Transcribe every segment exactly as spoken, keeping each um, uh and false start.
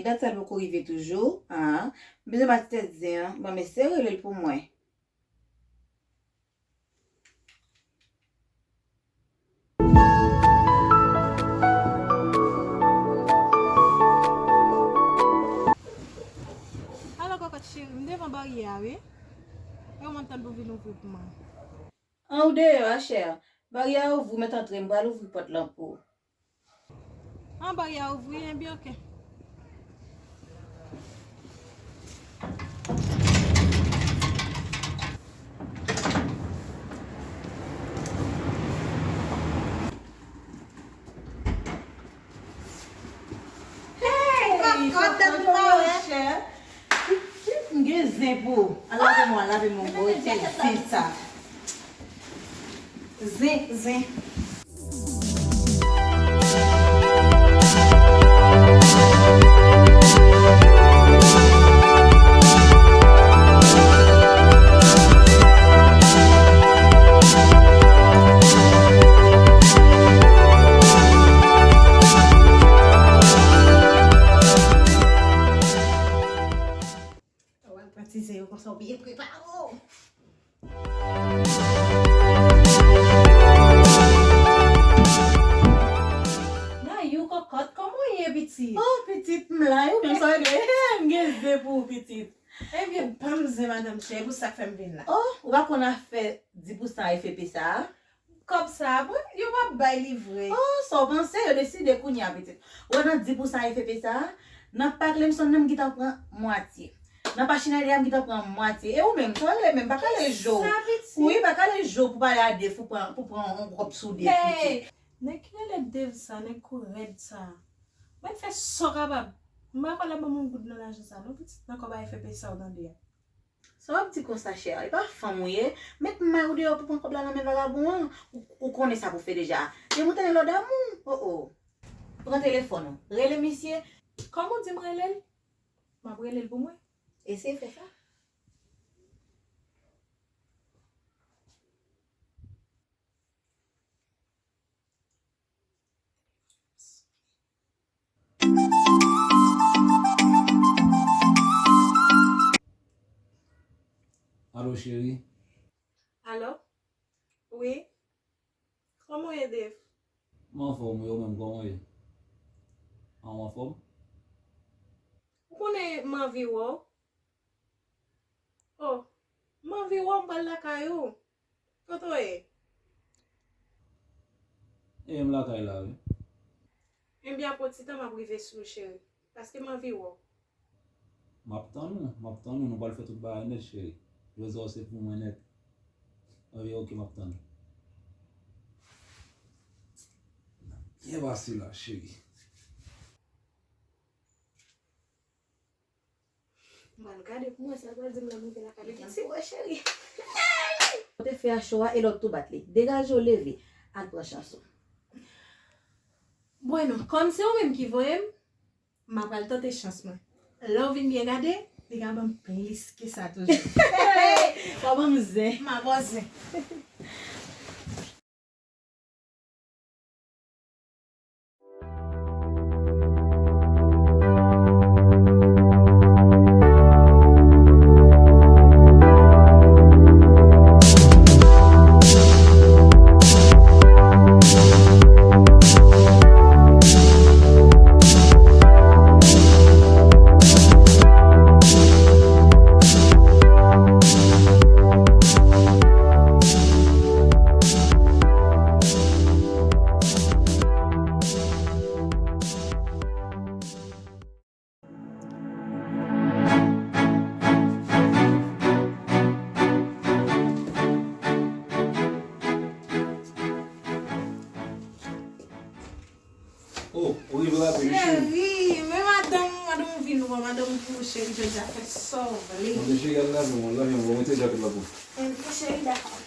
Gad sa l poko rive toujou. Ah, m bezwen bat tèt zen an. Bon, m eseye rele l pou mwen. Alo, kòkòt cheri, m devan baryè a, wi. Yo, mwen tann pou vin ouvri pou mwen. An, ou deyò a, chè? Baryè a ouvri, mèt antre, m pral ouvri pòt lan pou ou. An, baryè a ouvri, enben, oke. Hey, kòkòt, kòkòt, kòkòt, chè. Pitit, m gen zen pou ou. Al lave men w, al lave men w, bon, zen sa. Zen, zen. Ou al pran ti zen yo konsa, ou byen prepare w. Nayou, kòkòt, kòman w ye, pitit? Oh, pitit, m la, ou menm sa w regle? M gen zen pou ou, pitit. Ebyen, ban m zen, madanm cheri, pou sa k fè m vin la. Oh, ou pa konn afè dis pousan F E P sa a? Kòb sa a, bon, yo p ap bay li vre. Oh, sa w panse, yo deside kounye a, pitit. Ou wè nan dis pousan F E P sa a, nan pa Clemson nan m gentan pran mwatye. Nan pa Schneider a m gentan pran mwatye. E ou menm, sa w rele menm, pa kale je w. Sa, pitit? Wi, pa kale je w pou pale a Dave, pou pran, pou pran yon kòb sou Dave, pitit. Hey! Nèg ki rele Dave sa, nèg kou rèd sa. Mwen fè sa w kapab. M pa kwè l ap ban m yon goud nan lajan sa, non, pitit, nan kòb a F E P sa w tande a. Sa w ap di konsa, chè? E pa fanm ou ye? Met may ou deyò pou pran kòb la nan men vagabon an. Ou, ou konnen sa pou fè deja. Demontane lòd amou. Oh, oh. Pran telefòn ou. Rele misye. Kòman w di m rele l? M ap rele l pou mwen. Eseye fè sa. Alo, cheri. Alo? Wi? Kòman w ye, Dave? M anfòm, wi, ou menm, kòman w ye? An, ou anfòm? Ou konnen m anvi wè w. Oh, m anvi wè w, m pral lakay ou. Kote w ye? E, m lakay la, wi. Ebyen, apre yon ti tan, m ap rive sou ou, cheri. Paske m anvi wè w. M ap tann ou, m ap tann ou. Nou pral fè tout bagay nèt, cheri. Jodi a w se pou mwen nèt. Ebyen, oke, m ap tann ou. Byen pase la, cheri. M pral gade pou mwen sa l pral di m lè m rive lakay li. Kite m pou wè, cheri. Ou te fè a cho a e lòt tou bat li. Degaje w, leve. Al pran chans ou. Bueno, kòm se ou menm ki voye m, m ap al tante chans mwen. Lè w vin byen gade, li ka ban m plis ke sa toujou. W a ban m zen. M a ba w zen. Oh, ou rive rapid, wi, cheri. Cheri, men madanm, madanm ou vin ou, madanm ou pou ou, cheri, jodi a fè sa w vle. Bon, cheri, al lave men w, al lave men w, mete jakèt la pou ou. Enben, cheri, dakò.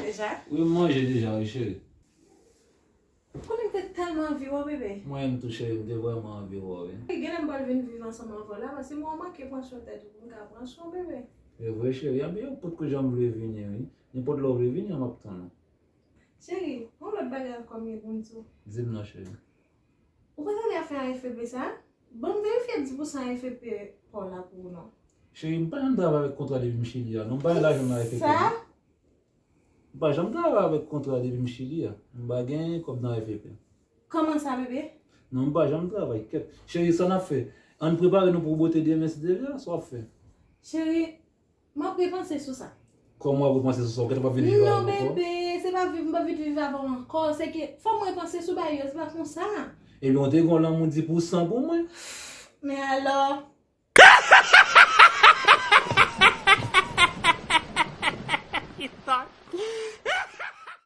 Deja? Wi, m manje deja, wi, cheri. Konnen m te tèlman anvi wè w, bebe. Mwen menm tou, cheri, m te vrèman anvi wè w, wi. Genlè m pral vin viv ansanm avè w la, paske mwen manke pran swen tèt ou pou m ka pran swen w, bebe. E vre, cheri, a byen, potko jan m vle vini, wi. Nenpòt lè w vle vini, m ap tann ou. Cheri, yon lòt bagay ankò m gen pou m di w. Di m non, cheri. Ou pa tande afè A F P sa? Ban m verifye dis pousan A F P pa w la pou ou non. Cheri, m pa janm travay avèk kontra depi m Chili a, non, m pa gen lajan nan A F P. Sa? M pa janm travay avèk kontra depi m Chili a. M pa gen kòb nan A F P. Kòman sa, bebe? Non, m pa janm travay, kèt. Cheri, sa n ap fè? Ann prepare nou pou bote demen, si Dye vle, sa w ap fè? Cheri, m ap repanse sou sa. Kòman w ap repanse sou sa? Ou gentan p ap vin viv avè Non, m ankò? Bebe, se pa viv, m p ap vin viv avè w ankò. Se ke fò m repanse sou bagay yo, se pa konsa. Ebyen, ou te gen yon lanmou di pou san pou mwen. Men alò,